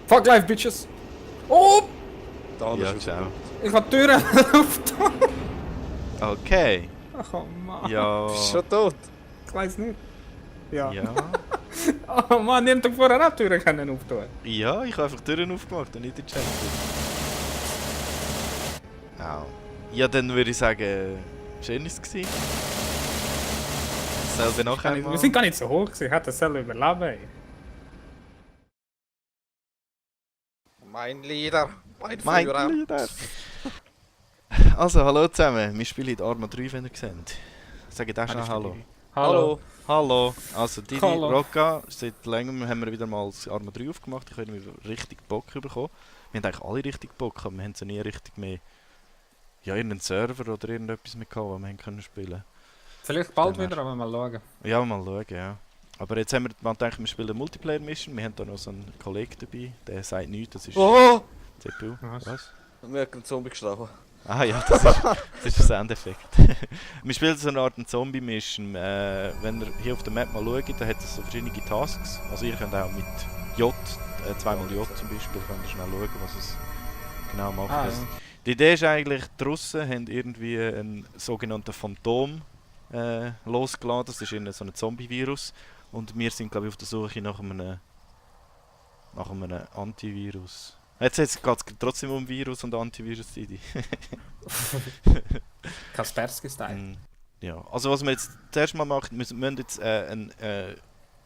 Fuck life, bitches! Oh! Da Ja, ist ciao. Ich hab die Türen aufgetan. Okay. Ach oh Mann. Ja. Bist du schon tot? Ich weiß nicht. Ja. Ja. Oh Mann, die haben doch vorher auch die Türen können auftun. Ja, ich habe einfach die Türen aufgemacht und nicht die Chat. Au. Ja, dann würde ich sagen, schön war es gewesen. Selber noch einmal. Wir sind gar nicht so hoch gewesen. Ich hätte das selber überleben. Ey. Mein Lieder. Mein Mein Führer. Lieder. Also, hallo zusammen. Wir spielen in Arma 3, wenn ihr seht. Sagt auch schon Hallo. Hallo. Hallo. Also, Didi, Hallo. Rocca, seit längerem haben wir wieder mal das Arma 3 aufgemacht. Ich habe wieder richtig Bock bekommen. Wir haben eigentlich alle richtig Bock, aber wir haben so nie richtig mehr... Ja, irgendeinen Server oder irgendetwas mehr gehabt, wo wir haben können spielen. Vielleicht bald Dann wieder, aber mal schauen. Ja, mal schauen, ja. Aber jetzt haben wir gedacht, wir spielen eine Multiplayer-Mission. Wir haben da noch so einen Kollegen dabei, der sagt nichts, das ist Oh! CPU. Was? Wir haben einen Zombie geschlagen. Ah ja, das ist der Soundeffekt. Wir spielen so eine Art Zombie-Mission. Wenn ihr hier auf der Map mal schaut, dann hat es so verschiedene Tasks. Also ihr könnt auch mit J, zweimal J zum Beispiel, könnt ihr schnell schauen, was es genau macht. Ah, Also, ja. die Idee ist eigentlich, die Russen haben irgendwie einen sogenannten Phantom losgeladen. Das ist so ein Zombie-Virus. Und wir sind, glaube ich, auf der Suche nach einem Antivirus. Jetzt geht es trotzdem um Virus und Antivirus, Didi. Kaspersky-Style. Ja, also was wir jetzt zuerst mal machen, wir müssen jetzt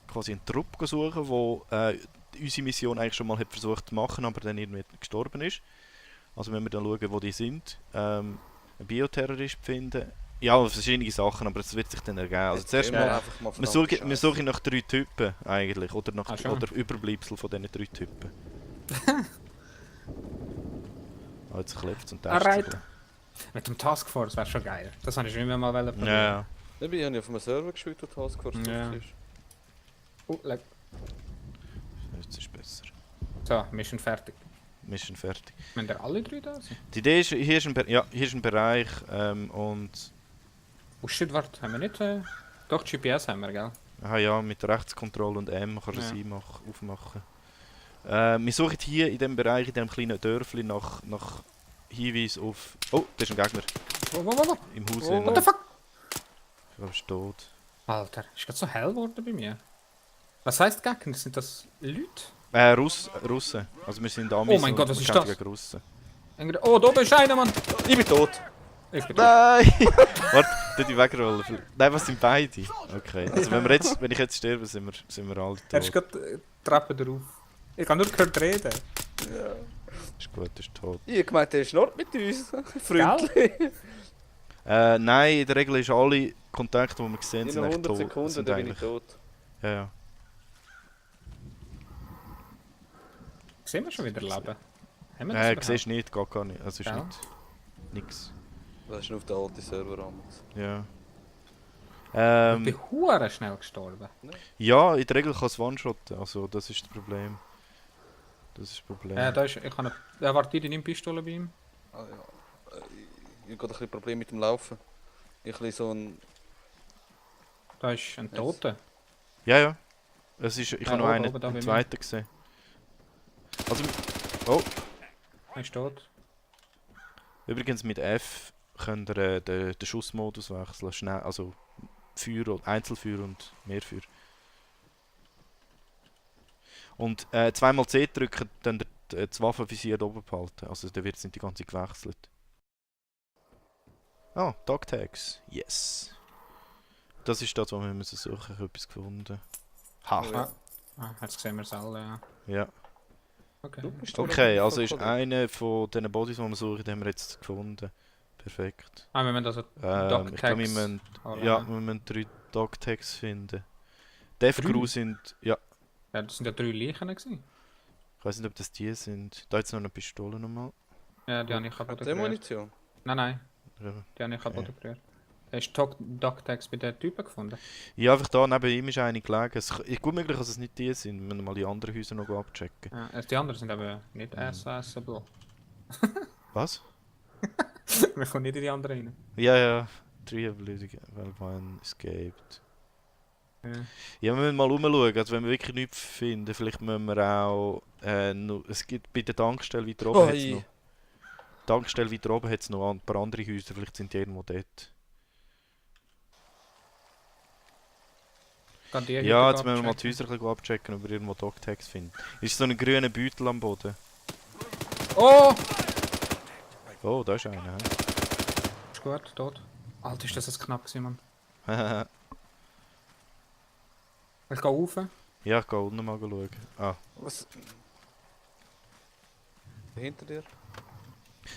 quasi einen Trupp suchen, der unsere Mission eigentlich schon mal hat versucht zu machen, aber dann irgendwie gestorben ist. Also müssen wir dann schauen, wo die sind. Einen Bioterrorist finden. Ja, verschiedene Sachen, aber das wird sich dann ergeben. Also zuerst Ja, mal, einfach mal wir suchen nach 3 Typen eigentlich, oder nach Ah, schon? oder Überbleibsel von diesen 3 Typen. Oh, jetzt klopft es und Alright. Mit dem Taskforce wäre schon geil. Das habe ich schon immer mal probieren. Ja, Ich bin ja auf einem Server gespielt, wo Taskforce Ja. drauf ist. Leck. jetzt ist besser. So, Mission fertig. Mission fertig. Wenn da alle drei da sind? Die Idee ist, hier ist ein Bereich und... Oh shit, warte, haben wir nicht... Doch, GPS haben wir, gell? Aha, ja, mit Rechtskontrolle und M kannst du Ja. es aufmachen. Wir suchen hier in diesem Bereich, in diesem kleinen Dörfli nach Hinweis auf... Oh, da ist ein Gegner Wo? im Haus. Oh, What the fuck? Ich glaube, er ist tot. Alter, ist gerade so hell geworden bei mir. Was heisst Gegner? Sind das Leute? Russen. Also wir sind Amis Oh mein und Gott, was wir ist kämpfen das? gegen Russen. Oh, da oben ist einer, Mann! Ich bin tot! Ich bin Nein! Warte, tu die wegrollen. Nein, was sind beide? Okay, also wenn ich jetzt sterbe, sind wir alle Er ist tot. gerade Treppe drauf. Ich habe nur gehört reden. Ist gut, ist tot. Ich hab gemeint, der schnurrt mit uns. Freundlich. Nein, in der Regel ist alle Kontakte, die wir gesehen In sind, eigentlich 100 tot. Sekunden, Sind dann bin ich eigentlich- tot. Ja, ja. Sehen wir schon wieder Leben? Haben wir das überhaupt? Siehst nicht, gar nicht. Also ist Ja. nix. Das ist nur auf den alten Server damals. Ja. Ich bin hure schnell gestorben. Ja, in der Regel kann es one-shotten, also das ist das Problem. Das ist das Problem. Da ist... Ich kann eine... warte, die nimmt Pistole bei ihm. Ah, ja. Ich habe gerade ein bisschen Problem mit dem Laufen. Ich habe so ein... Da ist ein Toter. Ja, ja. Ich habe noch oben, einen, oben da bei einen mir. zweiten gesehen. Also, oh, Er ist tot. übrigens mit F könnt ihr den Schussmodus wechseln, schnell, also Feuer, Einzelfeuer und Mehrfeuer. Und zweimal C drücken, dann das Waffenvisier oben behalten, also dann wird es nicht die ganze Zeit gewechselt. Ah, Dog Tags, yes. Das ist das, was wir müssen suchen. Ich habe etwas gefunden. Ha. Oh, ja. Ah, jetzt sehen wir es alle, ja. Ja. Okay. Du bist Okay, doch also ist vollkommen. einer von diesen Bodies, die wir suchen, haben wir jetzt gefunden. Perfekt. Ah, wir müssen also Ich glaube, wir Dog-Tags müssen, holen, ja, ne? wir müssen 3 Dog Tags finden. Death Drei? Crew sind, ja, Ja, das sind ja 3 Leichen gewesen. ich weiß nicht, ob das die sind. Da jetzt noch eine Pistole nochmal. Ja, die habe ich kaputt Hat der gerührt. Munition? Nein, Ja. die habe ich kaputt Okay. gerührt. Hast du Dog-Tags bei den Typen gefunden? Ja, einfach da neben ihm ist eine gelegen. Es ist gut möglich, dass es nicht die sind. Wir müssen mal die anderen Häuser noch abchecken. Ja, die anderen sind aber nicht accessible. Was? Wir kommen nicht in die anderen rein. Ja, ja. 3 Erblödungen, weil one escaped. Ja. Ja, wir müssen mal rumschauen, also wenn wir wirklich nichts finden, vielleicht müssen wir auch... es gibt bei der Tankstelle weiter oben hat's noch... Tankstelle weiter oben hat es noch ein paar andere Häuser, vielleicht sind die irgendwo dort. Kann die Ja, Hütte jetzt müssen wir mal die abchecken? Häuser ein bisschen abchecken, ob wir irgendwo Dogtags finden. Ist so ein grüner Beutel am Boden? Oh! Oh, da ist einer. Ist gut, tot. Alter, ist das jetzt knapp gewesen, Mann. hä? Ich gehe rauf. Ja, ich gehe unten mal schauen. Ah, Was? Hinter dir?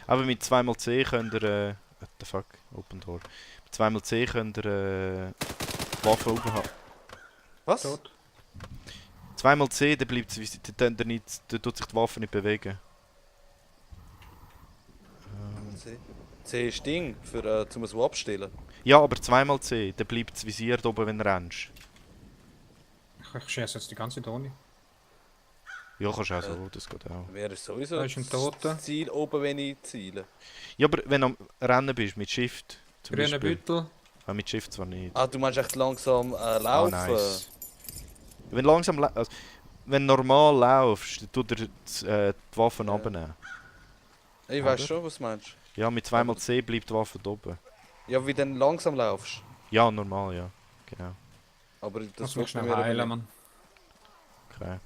aber mit 2x10 könnt ihr... what the fuck? Open door. Mit 2x10 könnt ihr... die Waffe oben haben. Was? Tot. 2x10, dann bleibt es... Dann tut sich die Waffe nicht bewegen. C ist Ding, für zum so abstellen. Ja, aber 2x10, dann bleibt es visiert oben, wenn du rennst. Ich schieße jetzt die ganze Zeit ohne. Ja, kannst du auch so, das geht auch. Wäre sowieso Da ist ein Toter. das Ziel oben, wenn ich ziele. Ja, aber wenn du am Rennen bist, mit Shift zum Grüner Beispiel. Beutel. Mit Shift zwar nicht. Ah, du meinst echt langsam laufen? nice. Wenn du langsam... Also, wenn du normal laufst, dann tut er die Waffen Ja. abnehmen. Ich weiß Oder? schon, was du meinst. Ja, mit 2x10 bleibt die Waffe oben. Ja, wie du dann langsam laufst. Ja, normal, ja. Genau. Aber Das das muss mich macht schnell mir heilen, Mann. Okay.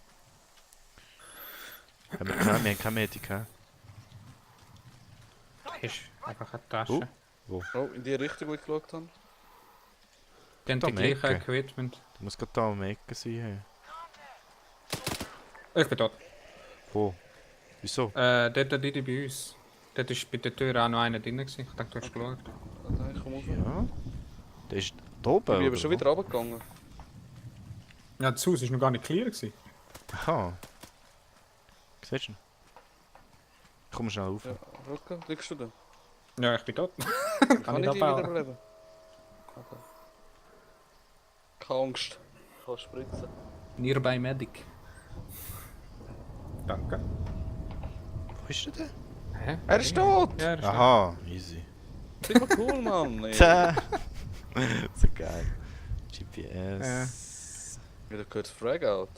Wir haben keine Medika. Ist einfach eine Tasche. Oh. Oh, in die Richtung, wo ich geschaut habe. Die haben Da die gleiche merken. Equipment. Du musst gerade da am Ecken sein. Ich bin tot. Wo? Wieso? Dort die bei uns. Dort ist bei der Tür auch noch einer drin gewesen. Ich dachte, du hast geschaut. Warte, ich komm rauf. Ja. Der ist da Ich oben, bin aber oder schon wo? wieder runtergegangen. Ja, das Haus ist noch gar nicht clear gewesen. Aha. Siehst du ihn? Komm schnell rauf. Ja, Rocco, liegst du da? Ja, ich bin tot. Kann ich ich dich abbauen? wiederbeleben? Okay. Keine Angst. Ich kann spritzen. Nearby Medic. Danke. Wo ist der denn? Hä? Er ist tot! Ja, er ist tot. Aha, easy. Immer cool, Mann. Nee. Tja. So geil. GPS. Wieder gehört das Frag out.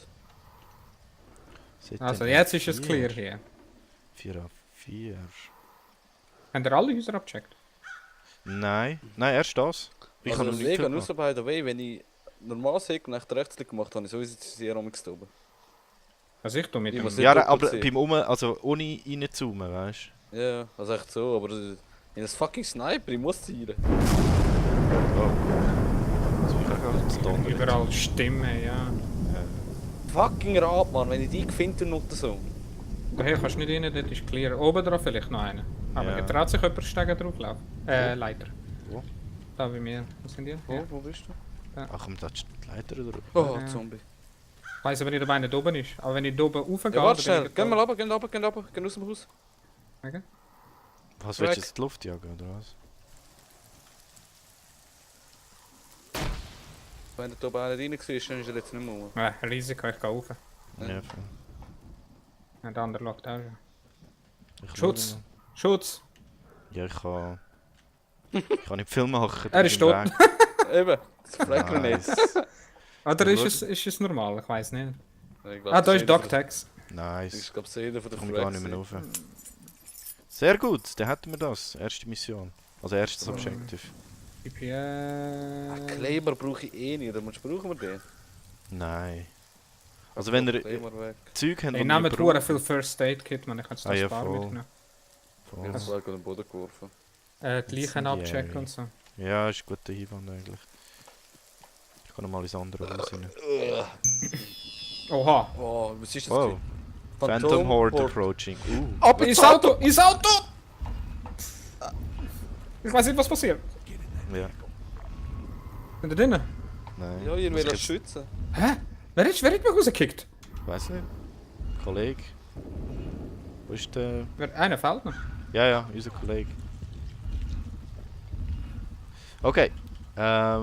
Also, jetzt ist es clear hier. 4 auf 4. Haben ihr alle Häuser abgecheckt? Nein, nein, erst das. Ich Also habe noch das nicht Lego, nur gemacht. so by the way, wenn ich normal Säge und echt rechtsklick gemacht habe, ich sowieso sehr amix oben. Also ich tu mit Ich dem... muss Ja, doppelt aber sehen. beim also ohne reinzoomen, weißt du? Ja, also echt so, aber in das fucking Sniper, ich muss zielen. Also ich habe das Donner. Überall Stimmen, ja. Fucking Rad, Mann, wenn ich die finde und so. Daher kannst du nicht rein, dort ist clear. Oben drauf vielleicht noch einer. Aber Ja. traut sich jemand Stegen drauflaufen? Leiter. Wo? Da bei mir. Wo sind die? Wo, Ja. wo bist du? Ach komm, da ist die Leiter drauf. Oh, Ja. Zombie. Ich weiss aber nicht, ob einer da oben ist. Aber wenn ich da oben raufgehe... Ja, warte dann bin schnell, ich geh da. mal runter, geh runter, geh runter, geh aus dem Haus. Okay. Was willst Weg. du jetzt in die Luft jagen, oder was? Wenn der da oben einer rein war, dann ist er jetzt nicht mehr. Risiko, ich gehe rauf. Ja. Ja, voll. Ja, der andere läuft auch schon. Ich Schutz! schaue Schutz! noch. Ja, ich kann... Ich kann nicht viel machen. Er ist tot. Eben, das Frag nicht. Nice. Oder Ja, ist es normal? Ich weiß nicht. Ich glaub, Ah, da das ist jeder Dogtags. von- Nice. Ich glaube, es ist jeder von Da der komme ich gar nicht mehr rauf. Sehr gut, dann hätten wir das. Erste Mission. Also erstes Objective. GPS... Kleber brauche ich eh nicht, oder brauchen wir den? Nein. Also wenn ihr Kleber weg. Zeug habt, Ich die nehme ihr hure braucht- viel First Aid Kit, man. Ich kann jetzt Ah, das ja, Bar voll. mitnehmen. Voll. Ich habe zwei den Boden geworfen. Die Leichen abchecken und so. Ja, ist ein guter Einwand eigentlich. Ich kann noch mal ins andere Haus rein. Oha! Oh, was ist das? Wow. Phantom Horde approaching. Ab Ins Auto! Ins Auto! Ich weiß nicht, was passiert. Ja, Sind ihr drinnen? nein. Ja, ihr Muss will ich das schützen. Hä? Wer hat mich rausgekickt? Weiß nicht. Kollege. Wo ist der? Einer fehlt noch. Ja, ja, unser Kollege. Okay. Ja,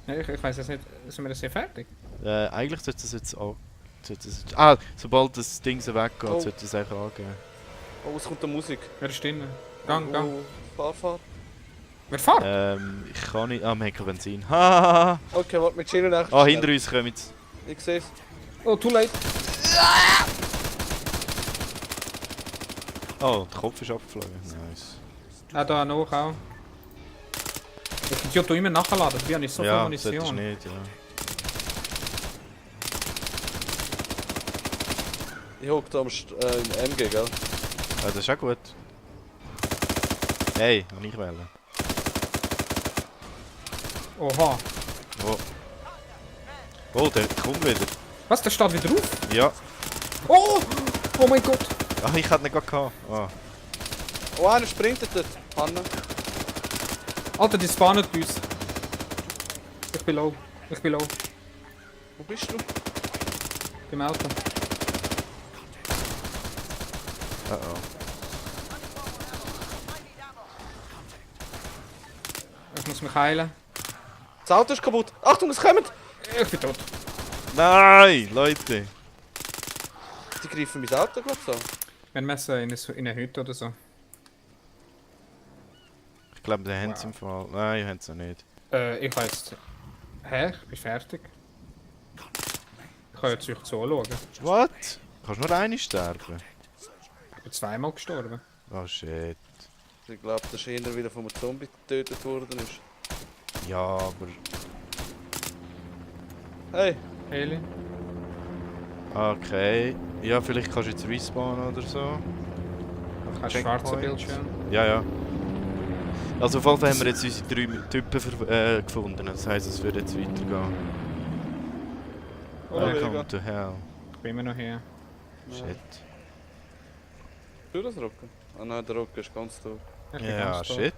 ich weiß jetzt nicht. Sind wir das hier fertig? Eigentlich sollte das jetzt auch. Ah, sobald das Ding so weggeht, Oh. sollte es eigentlich angehen. Oh, es kommt die Musik. Wer ist drinnen? Gang, gang. Oh, fahr. Wer fährt? Ich kann nicht... Ah, wir haben kein Benzin. Hahaha. Okay, warte, wir chillen echt. Ah, hinter uns kommen sie. Ich seh's. Oh, too late. Oh, der Kopf ist abgeflogen. Nice. Ah, da noch auch. Ich kann die immer nachladen, dabei habe ich so viel Ja, solltest Munition. nicht, ja. Ich hock da im MG, gell? Ja, das ist auch gut. Hey, kann ich wählen. Oha. Oh. Oh, der kommt wieder. Was, der steht wieder auf? Ja. Oh! Oh mein Gott! Ach, ich hätte ihn gerade gehabt. Ah. Oh, einer sprintet dort. Hanna. Alter, die spawnen uns. Ich bin low. Ich bin low. Wo bist du? Beim Auto. Oh oh. Ich muss mich heilen. Das Auto ist kaputt. Achtung, es kommt! Ich bin tot. Nein, Leute. Die greifen mein Auto, glaub ich. So. Wir messen in eine Hütte oder so. Ich glaube, den haben sie im Fall. Nein, haben sie nicht. Ich weiss. Hä? Ich bin fertig. Ich kann jetzt euch zuschauen. What? Kannst nur eine sterben? Ich bin zweimal gestorben. Oh shit. Ich glaube, dass einer wieder von einem Zombie getötet worden ist. Ja, aber. Hey, Heli? Okay. Ja, vielleicht kannst du jetzt respawnen oder so. Hast du schwarze Bildschirm? Ja, ja. Also auf jeden Fall haben wir jetzt unsere 3 Typen gefunden. Das heisst, es wird jetzt weitergehen. Oh, Welcome to hell. ich bin immer noch hier. Shit. du das Rocken? Ah nein, der Rocken ist ganz tot. Ich bin Ja, ganz tot. shit.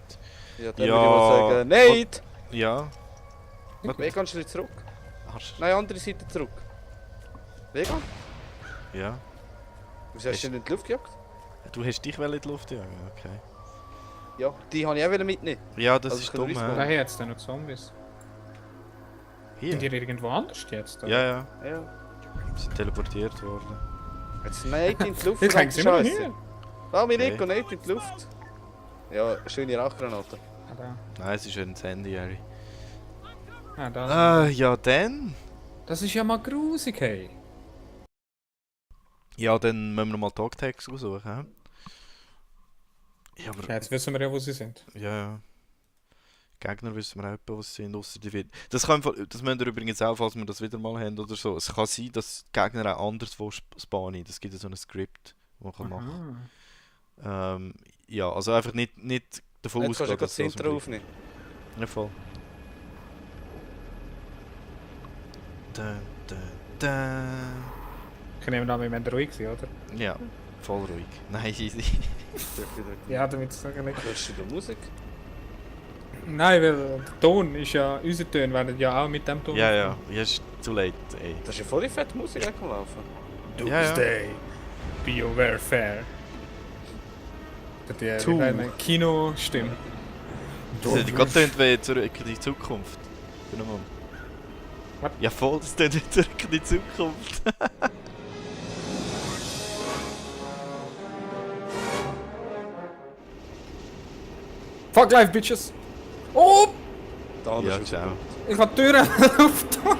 Ja, dann Ja. würde ich mal sagen, Nate! Ja. Vegan, einen Schritt zurück. Arsch. Nein, andere Seite zurück. Vegan? Ja. Wieso hast du denn in die Luft gejagt? Du hast dich in die Luft jagen, okay. Ja, die habe ich auch mitnehmen. Ja, das Also ist ich kann dumm, respawnen. Da hä? hier jetzt noch Zombies. Sind Hier? die irgendwo anders jetzt? oder? Ja, ja. Ja. Sie sind teleportiert worden. Jetzt Nate in die Luft. Jetzt hängen sie immer noch Scheiße. hier. Ah, mein Okay. Nico, Nate in die Luft. Ja, schöne Rauchgranate. Ah, da. Nein, es ist ein Handy, Harry. Ah, da. Ja dann. Das ist ja mal grusig, hey. Ja, dann müssen wir mal Dogtags suchen, hä? Ja, aber... Ja, jetzt wissen wir ja, wo sie sind. Ja, ja. Gegner wissen wir auch etwa, was sie sind, ausser die wird. Das müsst ihr übrigens auch, falls wir das wieder mal haben oder so. Es kann sein, dass die Gegner auch anderswo spawnen. Das gibt ja so ein Skript, das man machen kann. Ja, also einfach nicht davon Jetzt kannst du ausgehen, gerade das wir Intro bleiben. aufnehmen. Ja, voll. Dun, dun, dun. Ich nehme an, wir waren ruhig, oder? Ja, voll ruhig. Nein, easy. Drück wieder. Ja, damit sagen nicht. Hörst du da Musik? Nein, weil der Ton ist ja, unsere Töne werden ja auch mit dem Ton. Ja, ja, ja, ist zu late, ey. Das ist ja voll die fette Musik am Laufen. Doomsday. BioWarfare. Die Two. Kino-Stimme. Das hat gerade tönt wie zurück in die Zukunft. Für einen Moment. Was? Ja voll, das tönt wie zurück in die Zukunft. Fuck life, bitches! Oh! Der andere Ja, ist ciao. Ich hab die Türen aufgetan.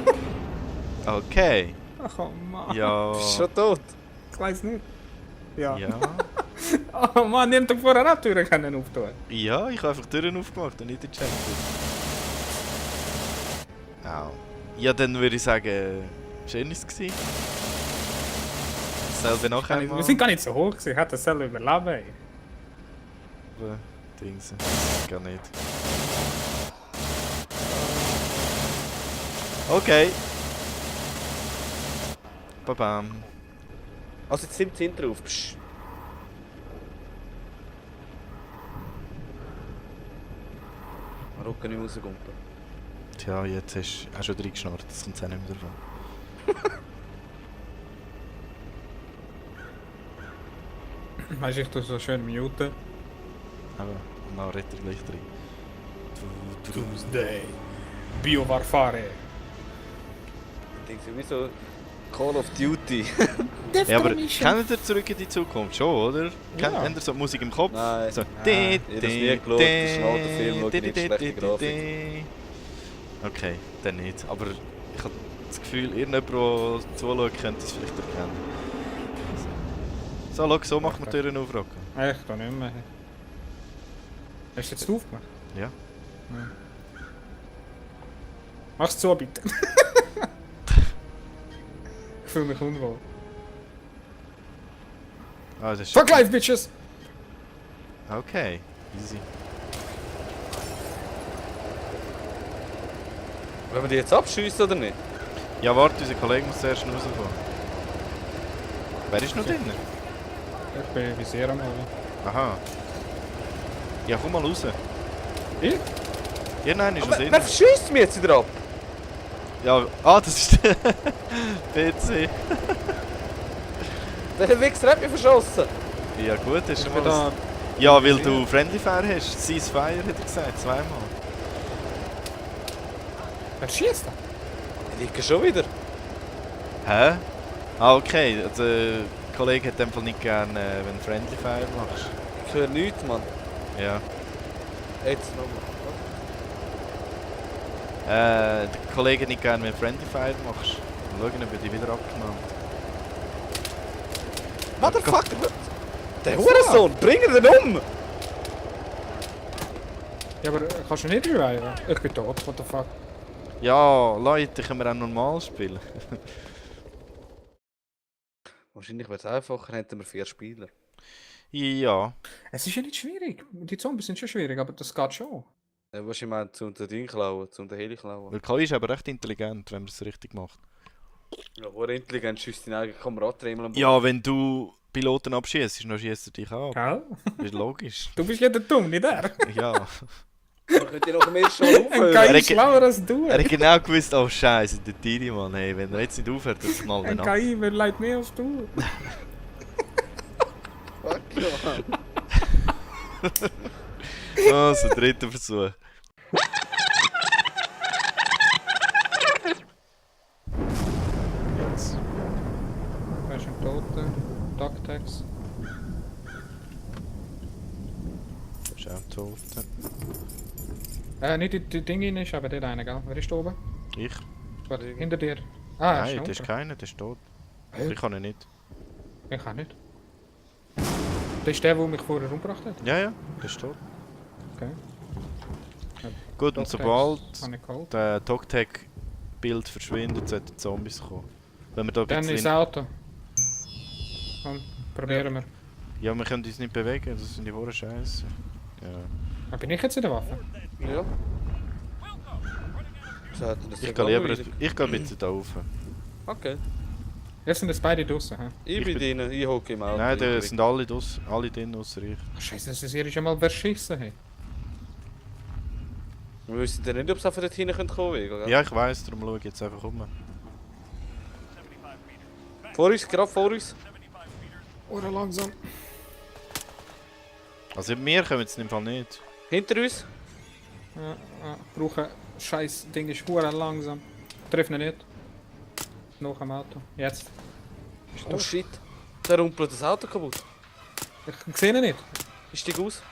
Okay. Ach oh Mann. Ja. Du bist schon tot. Ich weiß nicht. Ja. Ja. Oh Mann, die haben doch vorher auch die Türen können auftun. Ja, ich habe einfach die Türen aufgemacht und nicht den Chat. Au. Ja, dann würde ich sagen, schön war es gewesen. Selber noch einmal. Wir sind gar nicht so hoch gewesen. Ich hätte das selber überleben. Ey. Dings. Gar nicht. Okay. Babam. Also jetzt nimmt das Intro auf. Psch. Rocken nicht rausgumpen. Tja, jetzt hast du auch schon reingeschnarrt, das kommt auch nicht mehr davon. Weißt du, ich tue so schön muten. Aber, und dann redet er gleich drin. Doomsday. BioWarfare. Ich denke, wieso Call of Duty. Ja, aber kennt ihr Zurück in die Zukunft schon, oder? Ja. Habt ihr so Musik im Kopf? Nein. So. Ich hab das nie geschaut, das ist ein alter Film, schau nicht schlechte Grafik. Okay, dann nicht. Aber ich habe das Gefühl, irgendjemand, der zuschaut, könnte es vielleicht erkennen. So, schau, so macht man Türen auf, Rocco. Ich da nicht mehr. Hast du jetzt aufgemacht? Ja. Mach's zu, bitte. Ich fühle mich unwohl. Ah, das ist Fuck life, bitches! Okay, easy. Wollen wir die jetzt abschiessen oder nicht? Ja, warte, unser Kollege muss zuerst rauskommen. Wer ist noch drin? Ich bin Visier am Holen. Aha. Ja, komm mal raus. Ich? Ja, nein, ist Aber noch drin. wer verschießt mich jetzt wieder ab? Ja, ah, das ist der PC. Welcher Wichser hat mich verschossen? Ja gut, das ist Ich schon bin mal... da... Ja, weil du Friendly Fire hast. Ceasefire hat er gesagt, zweimal. Wer schießt da? Ich liege schon wieder. Hä? Ah, okay. Also, der Kollege hat in dem Fall nicht gern, wenn du Friendly Fire machst. Ich höre nichts, Mann. Ja. Jetzt nochmal. Der Kollege hat nicht gern, wenn du Friendly Fire machst. Mal schauen, ob er die wieder abgenommen. Motherfucker! Der Hurensohn, bring ihn denn um! Ja, aber kannst du nicht reviven? Ich bin tot, what the fuck? Ja, Leute, können wir auch normal spielen. Wahrscheinlich wäre es einfacher, hätten wir 4 Spieler. Ja. Es ist ja nicht schwierig. Die Zombies sind schon schwierig, aber das geht schon. Ja, was ich meine, zum den Ding klauen, zum den Heli klauen. Weil KI ist aber recht intelligent, wenn man es richtig macht. Ja, wo intelligent schießt deine eigene Kamerad dreimal am Boden. Ja, wenn du Piloten abschießt, dann schießt er dich ab. Gell? Das ist logisch. Du bist ja der Dumm, nicht er. Ja. Man könnte ja noch mehr schon Ein aufhören. KI Er- ist schlauer als du. Er hat genau gewusst, oh Scheiße, der Tiri, Mann, hey, wenn er jetzt nicht aufhört, dann knallt Ein er ab. KI leid mehr als du. Fuck ja. Also, dritter Versuch. Jetzt. Wer ist ein Toter? Ducktags. Das ist auch tot. Nicht die Dinge rein, ist aber der eine, gell? Wer ist da oben? Ich? Warte, hinter dir. Ah, Nein, ist das ist unten. keiner, der ist tot. Hä? Ich kann ihn nicht. Ich kann nicht. Das ist der, der mich vorher umgebracht hat. Ja, ja, der ist tot. Okay. Gut, und Dogtags sobald habe ich geholt. der Dogtag-Bild verschwindet, sollten Zombies kommen. Wenn wir da ein Dann bisschen... ins Auto. Komm, probieren wir. Ja, wir können uns nicht bewegen, das sind die wahren Scheiße. Ja. Ah, bin ich jetzt in der Waffe? Ja. So hat er das Ich ja gehe lieber langweilig. ich gehe ein bisschen da rauf. Okay. Jetzt sind jetzt beide draußen, hä? Ich bin drin, ich hocke im Auto. Nein, da Ich sind alle drin, außer ich. Ach, Scheiße, das ist hier schon mal verschissen, hey. Wir wissen ja nicht, ob es auch von dort hinten kommen könnte, gell? Ja, ich weiss, darum schaue ich jetzt einfach um. Vor uns, gerade vor uns. Oder langsam. Also wir kommen jetzt im Fall nicht. Hinter uns. Ja, brauche scheiß Ding ist hure langsam. Treff ihn nicht. Noch am Auto. Jetzt. Ist Oh tot. shit. Der rumpelt das Auto kaputt. Ich sehe ihn nicht. Ich steig aus.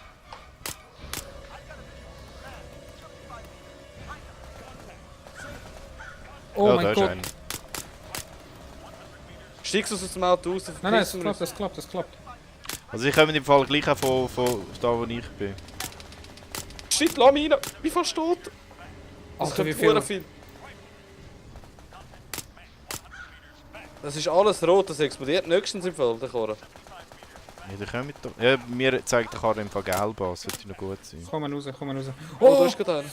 Oh ja, da mein ist Gott. einer. Steigst du aus dem Auto raus? Nein, es verpissen wir klappt, uns. es klappt, es klappt. Also ich komme im Fall gleich auch von da, wo ich bin. Shit, lass mich rein. Wie fast tot. Das Alter, wie kommt viel? verdammt viel. Das ist alles rot, das explodiert nächstens im Fall, der Karre. Ja, da kommen wir da. Ja, mir zeigt der Karte im Fall gelb an, sollte noch gut sein. Komm raus, komm raus. Oh, da Oh! ist gerade einer.